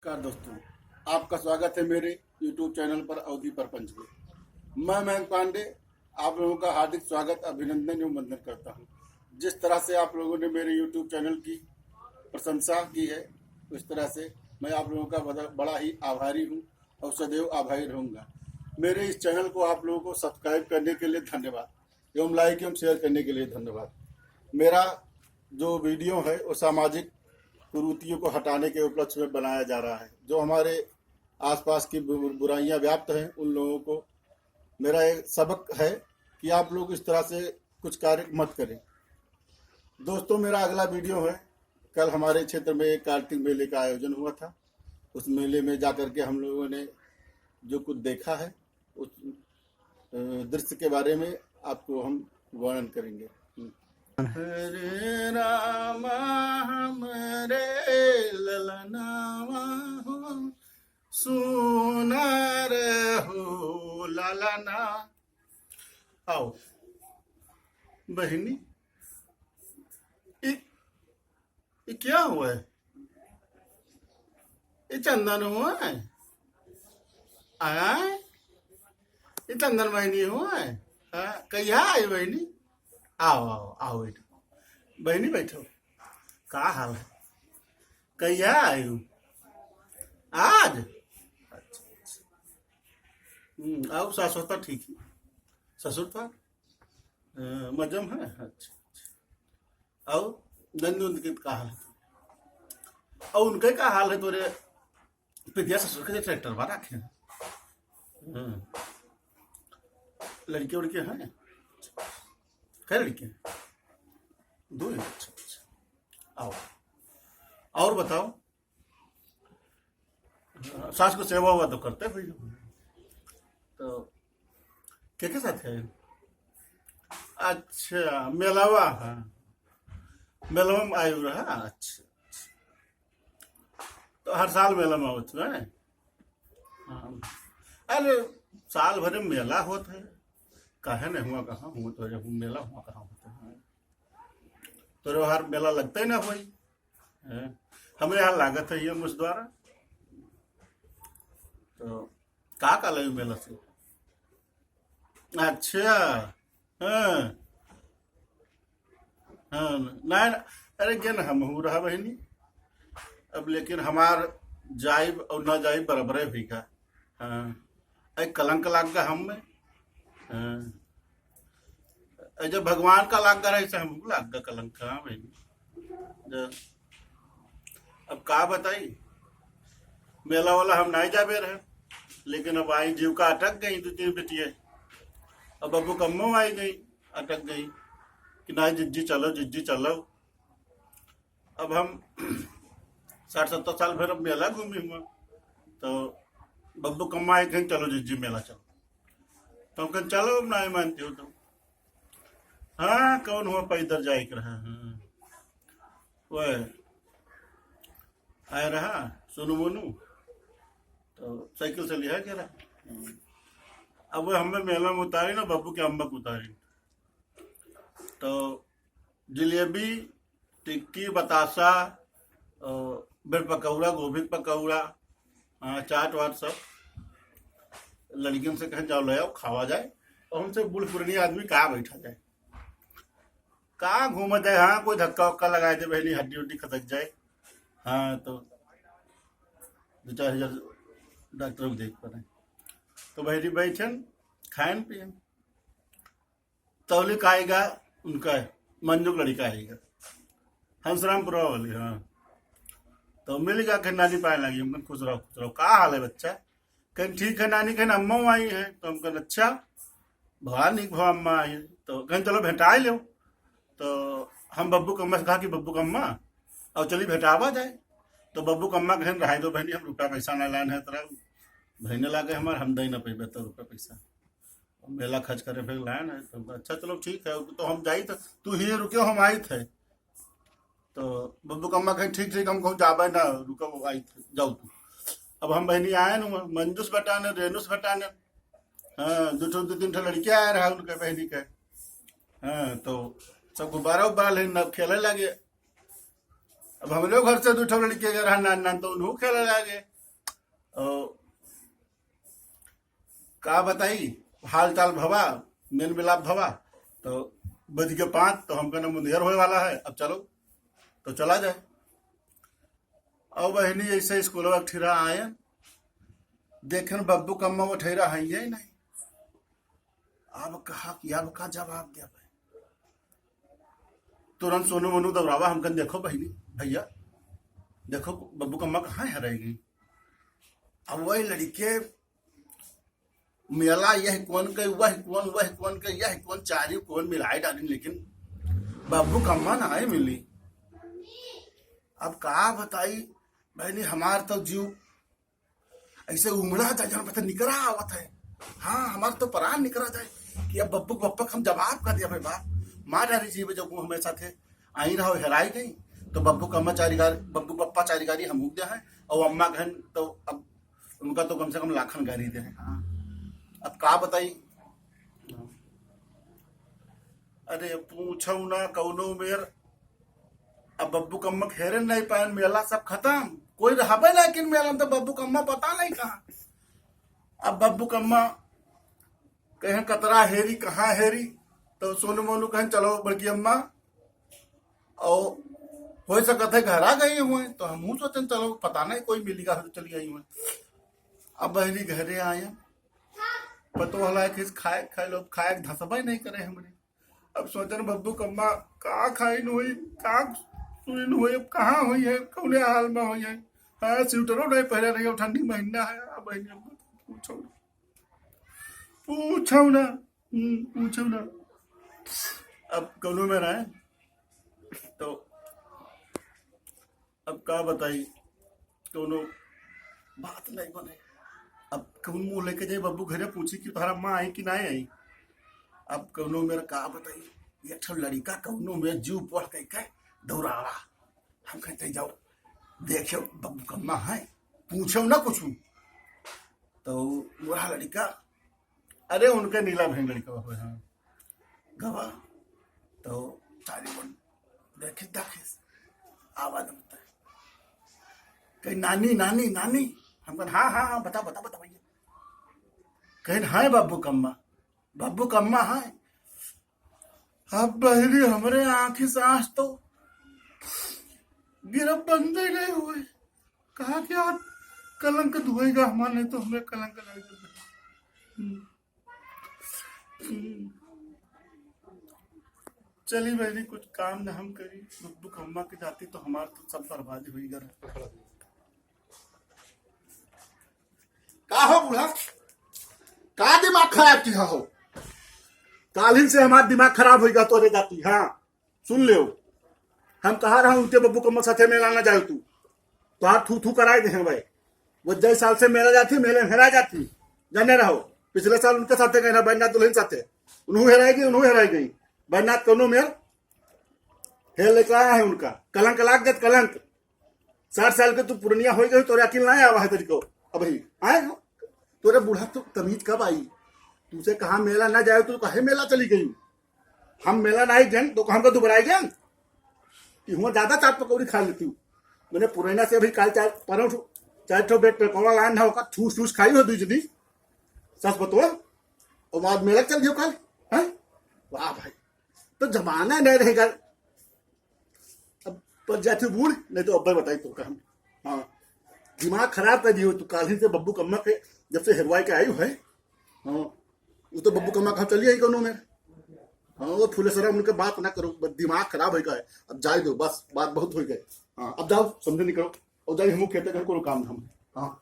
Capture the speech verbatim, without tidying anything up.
नमस्कार दोस्तों, आपका स्वागत है मेरे YouTube चैनल पर अवधी प्रपंच में। मैं मयंक पांडे आप लोगों का हार्दिक स्वागत, अभिनंदन एवं वंदन करता हूँ। जिस तरह से आप लोगों ने मेरे YouTube चैनल की प्रशंसा की है, उस तरह से मैं आप लोगों का बड़ा, बड़ा ही आभारी हूँ और सदैव आभारी रहूँगा। मेरे इस चैनल को आप लोगों को सब्सक्राइब करने के लिए धन्यवाद एवं लाइक एवं शेयर करने के लिए धन्यवाद। मेरा जो वीडियो है, वो सामाजिक कुरीतियों को हटाने के उपलक्ष्य में बनाया जा रहा है। जो हमारे आसपास की बु-, बुराइयां व्याप्त हैं, उन लोगों को मेरा एक सबक है कि आप लोग इस तरह से कुछ कार्य मत करें। दोस्तों, मेरा अगला वीडियो है, कल हमारे क्षेत्र में एक कार्तिक मेले का आयोजन हुआ था। उस मेले में जा करके हम लोगों ने जो कुछ देखा है, उस, अ, दृश्य के बारे में आपको हम वर्णन करेंगे। हरे रामा हमरे ललनावा हो, सुनर हो ललना। आओ बहिनी, ई, ई क्या हुआ है? ई चंदन हुआ है? आय? ई चंदन बहिनी हुआ है? हाँ, कहिया आई बहिनी? आओ, आओ, आओ, बैठो। बहिनी, बैठो। का हाल है? कहिया आयु? आज? अच्छा, अच्छा। हम्म, और सास ससुर ठीक है? ससुर था? अ, मजम है? अच्छा, अच्छा। और नंद उंद के का हाल है? और उनके का हाल है तोरे पितिया ससुर के ट्रैक्टर बा रखे हैं? हम्म। लड़के उड़के हैं? कै लड़के हैं? दो ही? अच्छा, अच्छा। आओ, और बताओ। सास को सेवा हुआ तो करते भाई। तो के के साथ है? अच्छा, मेलावा है। मेलावा में आयु रहा। अच्छा, अच्छा। तो हर साल मेला में आवत है? हाँ। अरे, साल भर में मेला होत है, काहे नहीं हुआ, कहाँ हुआ? तो जब मेला हुआ, कहाँ होता है? तो हर मेला लगते ना होई। हैं? हमरे यहाँ लागत है ये मुस द्वारा। तो का का लगे मेला से? अच्छा, हाँ, हाँ, ना, ना, अरे गेन हमहू रहा बहिनी, अब लेकिन हमार जाइब और ना जाइब बराबरे हुई का। हाँ, ऐ कलंक लाग गा हम में। हाँ, ऐ जब भगवान का लाग गा रहे से हमहू लाग गा कलंक, हाँ बहिनी। जब अब का बताई, मेला वाला हम नाई जाबे रहे, लेकिन अब आई जीव का अटक गई दो तीन बिटिये। अब बब्बू कम्मो आई गई, अटक गई कि ना जिज्जी चलो, जिज्जी चलो। अब हम साठ सत्तर साल भर अब मेला घूमी हुआ, तो बब्बू कम्मा आई कहीं चलो जिज्जी मेला चलो, तो हम कहें चलो अब नाई मानती हो तो। हाँ, कौन हुआ पैदल जाए के रहा, हाँ। वह आए रहा सोनू मोनू, तो साइकिल से लिया के रहा। अब वह हमें मेला में उतारी ना, बब्बू के अम्मा को उतारी, तो जलेबी, टिक्की, बतासा, और ब्रेड पकौड़ा, गोभी के पकौड़ा, हाँ, चाट वाट सब। लड़कियन से कहें जाओ ले आओ, खावा जाए। और हमसे बूढ़ पुरानी आदमी कहाँ बैठा जाए, कहाँ घूमा जाए? हाँ, कोई धक्का वक्का लगाए दे बहिनी, हड्डी उड्डी खसक जाए। हाँ, तो दो चार हजार डॉक्टर भी देख पड़े। तो बहिनी बैठन, खाएन पियन, तौलिक आएगा उनका, मंजू का लड़का आएगा, हंसरामपुरा वाली, हाँ। तो मिल गया, कहें नानी पाए लगी, हम कहें खुश रहो, खुश रहो, का हाल है बच्चा? कहें ठीक है नानी, कहें अम्मा आई है, तो हम कहें अच्छा, भगवान निक भवा अम्मा आई है, तो कहें चलो भेंटाए लो। तो हम बब्बू कम्मा से कहा कि बब्बू कम्मा, और चली भेंटावा जाए। तो बब्बू कम्मा कहें रहाई दो बहनी, हम रुपया पैसा ना लान है तरह, बहने लागे हमार, हम दे ना पैबे तो रुपया पैसा। मेला खर्च करे फिर लाए ना, तो अच्छा चलो ठीक है, तो हम जाई थे, तू ही रुके, हम आई थे। तो बब्बू कम्मा कहें ठीक ठीक, हम कहूँ जाबे ना, रुको आई थे, जाओ तू। अब हम बहनी आए न, मंजूस बेटा ने, रेणुस बेटा ने, हाँ, दो ठो, दो तीन ठो लड़के आए रहा उनके बहनी के। हाँ, तो सब गुब्बारा उब्बारा लेन अब खेले लगे। अब हमरे घर से दो ठो लड़के के रहा नान नान, तो उन्हों खेले लगे। और का बताई, हाल चाल भवा, मेल मिलाप भवा, तो बज के पाँच, तो हमका ना मुंधियर होए वाला है। अब चलो, तो चला जाए। और बहिनी ऐसे स्कूलवा ठिरा आए, देखेन बब्बू कम्मा वो ठहरा है ही नहीं। अब कहा कि अब का जवाब दिया भाई? तुरंत सोनू मोनू दौड़ावा, हमकन देखो बहिनी, भैया, देखो बब्बू कम्मा कहाँ है रहेगी। अब वही लड़के मेला यह कौन के, वह कौन, वह कौन के, यह कौन, चारी कौन मिलाए डालिन, लेकिन बब्बू कम्मा ना आए मिली। अब का बताई बहिनी, हमार तो जीव ऐसे उमड़ा जाए, जौन पता निकरा आवत है। हाँ, हमार तो परान निकरा जाए कि अब बब्बू के पप्पा के हम जवाब का दिया भाई बाप। मार डारी जी, जब वो हमें साथे आई रहो, हेराई गई, तो बब्बू का अम्मा चारी गारी, बब्बू के पप्पा चारी गारी हम उग गया है, और अम्मा कहन तो अब उनका तो कम से कम लाखन गारी दे। हाँ। अब का बताई, अरे पूछो ना, कौनो मेर अब बब्बू कम्मा हेरे नहीं पाएन, मेला सब खत्म, कोई रहबे नहीं किन मेला में, तो बब्बू कम्मा पता नहीं कहाँ। अब बब्बू कम्मा कहें कतरा हेरी, कहाँ हेरी, तो सोनू मोनू कहें चलो बड़की अम्मा, और हो सकत है घर आ गई हुए, तो हम सोचें चलो पता नहीं कोई मिली का तो चली गई हुए। अब बहरी घरे आए, पतो हला कि खाए खाए लो, खाए के धसबे नहीं करे हमरे। अब सोचन बब्बू कम्मा का खाइन होई, का सुइन होई, अब कहाँ होई है, कौने हाल में होई है। हाँ, स्वेटरो नहीं पहने रही, अब ठंडी महीना है। अब बहनी अब पूछो, पूछो ना, हम्म, पूछो ना। अब कौनो में रहे तो अब का बताई, कौनो बात नहीं बने। अब कौन मुंह लेके जाई बब्बू घरे, पूछी कि तोहरा माँ आई कि नहीं आई। अब कौनो मेर का बताई, एक ठो लड़िका कौनो मेर जीव पढ़ के, के दौड़ावा। हम कहते जाओ, देखो बब्बू कम्मा है, पूछो ना कुछ। तो बूढ़ा लड़िका, अरे उनके नीला भेंगड़ी का हुए हैं गवा, तो चारी बन देखिस, देखिस, आवाज होता है, कहीं नानी, नानी, नानी। हम कहन हाँ, हाँ, हाँ, बता, बता, बता भैया। कहन हाँ बब्बू कम्मा, बब्बू कम्मा है। अब बहरी हमरे आँखी से आँस तो गिरब बंदे नहीं हुए। कहा कि आज कलंक धोएगा हमार, नहीं तो हमें कलंक लगेगा। हम्म। हम्म। चली बहरी, कुछ काम न हम करी, बब्बू कम्मा के जाती तो हमार तो सब बर्बादी हुई गर। का हो बूढ़ा, का दिमाग खराब किया हो? कालिन से हमार दिमाग खराब होइगा तोरे जाती। हाँ, सुन लेव, हम कहा रहा उनके बब्बू कम्मा साथे मेला ना जाए तू, तो हाथ थू थू कराए दे हैं भाई। वो जय साल से मेला जाती, मेले में हेरा जाती, जाने रहो। पिछले साल उनके साथे गए ना, बैजनाथ दुल्हन साथे, उन्हों हेराई गई, उन्हों हेराई गई। बैजनाथ कौनो मेर हेर लेकर आया है उनका, कलंक लाग गत कलंक। साठ साल के तू पुरनिया हो गए, तोरे अकिल ना आवा है तरीको। अब ही आए हो, तोरे बूढ़ा तो तमीज कब आई? तुझसे कहा मेला ना जाए, तू काहे मेला चली गई? हम मेला नहीं गए तो हमको दुबराई गए कि हुआ ज्यादा चाट पकौड़ी खा लेती हूँ। मैंने पुरैना से अभी काल चार, परौठ, चार ठो ब्रेड पकौड़ा लान है, ओका ठूस ठूस खाई हो दुई जनी। सच बतो, और बाद मेला चल दियो काल। हैं? वाह भाई, तो जमाना नहीं रहेगा। अब पर जाती बूढ़, नहीं तो अब्बे बताई तो हम। हाँ, दिमाग खराब कर दियो तू। काल ही से बब्बू कम्मा के जब से हेरवाई के आई है, हाँ, वो तो बब्बू कम्मा कहाँ चली आई कोनो में। हाँ, वो फुलेसरा उनके बात ना करो, बस दिमाग खराब होइगा है। अब जाए दो, बस बात बहुत हो गई। हाँ, अब जाओ, समझे नहीं करो, और जाए हम खेते कर कोनो काम धाम। हाँ।